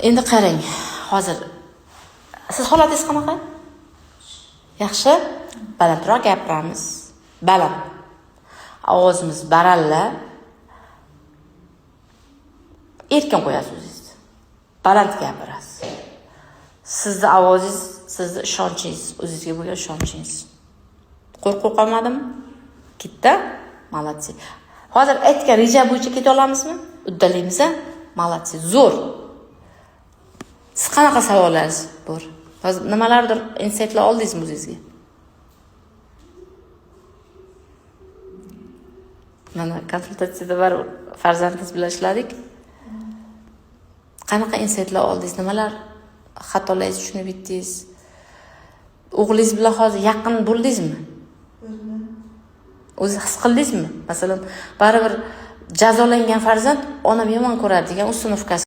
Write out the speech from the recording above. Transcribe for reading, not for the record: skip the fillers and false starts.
Endi qarang, hozir siz holatingiz qanaqa? Yaxshi? Balandroq gapiramiz. Baland. Ovozimiz baralla. Erkin qo'yasiz o'zingizni. Baland gapirasiz. Sizni ovozingiz, sizni ishonchingiz, o'zingizga bo'lgan ishonchingiz. Qo'rquv qolmadimi? Ketdi? Молодцы. Hozir aytgan reja bo'yicha keta olamizmi? Uddalaymiz, a? Молодцы, zo'r. Siz qanaqa savollaringiz bor? Hozir nimalardir insaytlar oldingizmi o'zingizga? Mana konsultatsiyada bor farzandingiz bilan ishladik. Qanaqa insaytlar oldingiz? Nimalar xatolaringizni tushunib yetdingiz? O'g'lingiz bilan hozir yaqin bo'ldingizmi? O'zi his qildingizmi? Masalan, baribir jazolangan farzand onam yomon ko'radi degan установкasi